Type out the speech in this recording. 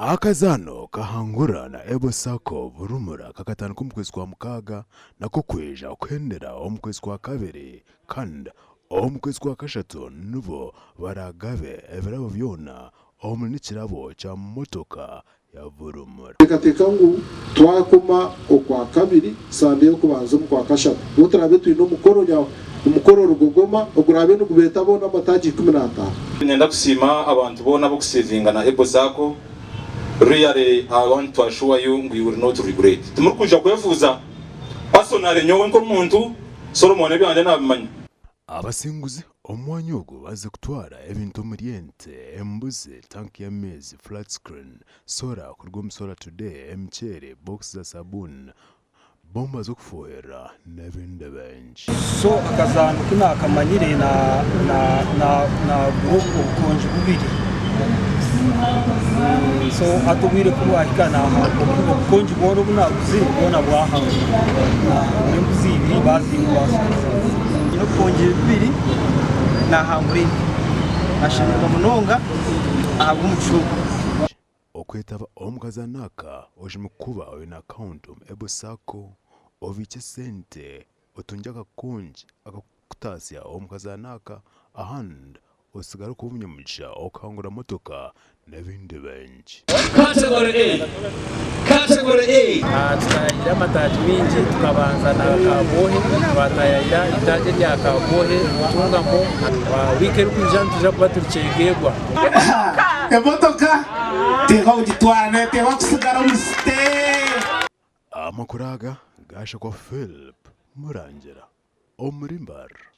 Akazaano kahangura na Ebo Sacco Burumura kakatandika omu kwezi kwa mukaaga nako kwija kuhendera omu kwezi kwa kabiri kandi omu kwezi kwa kashatu nibo baragabe ebirabo byona omuri n'ekirabo kya motoka ya Burumura. Teekateeka ngu twakoma Okwakabiri, Sande y'okubanza omu Kwakashatu, nibwo turaabe twine omukoro omukoro rugogoma oguraabe nigubeeta boona amataagi 15. Niinyenda kusiima abantu boona ab'okusevinga na Ebo Sacco, really I want to assure you ngu you will not regret. Timurikwija kwefuuza. Personally nyowe nk'omuntu, Solomon ebyangye nabimanya. Abasinguzi omu mwanya ogu baaze kutwara ebintu omuri ente, embuzi, tank y'amaizi, flat screen, solar kuruga omu Solar Today, emiceeri, box za sabuuni, bomba z'okufuuhirira n'ebindi bingi. So akazaano ku naakamanyire naagura obukongi bubiri. So hati obwire ku bwahika obukongi bwona obu naaguzire bwona bwahangura. Nahangura embuzi ibiri bazinkwasa. Nyine obukongi bubiri nahangura ente. Nashemererwa munonga ahabw'omugisha ogu. Okwetaba omu kazaano aka, oshemereire kuba oine akawunti omu Ebo Sacco, obiikye esente, otungye akakongi ak'okukutaasya omu kazaano aka ahandi otsigare okuba omunyamugisha okahangura motoka n'ebindi bingi. Category A Category A. Tutaayaayire amataagi maingi, tukabanza na Kabwohe, twataayaayira eitaagi erya Kabwohe, Ntungamo. Wiiki erikwija nitwija kuba turi Kyegegwa. Emotoka teekwa kugitwara neteekwa kusigara omu site. Amakuru aga gaashakwa Philip Murangira omuri Mbarara.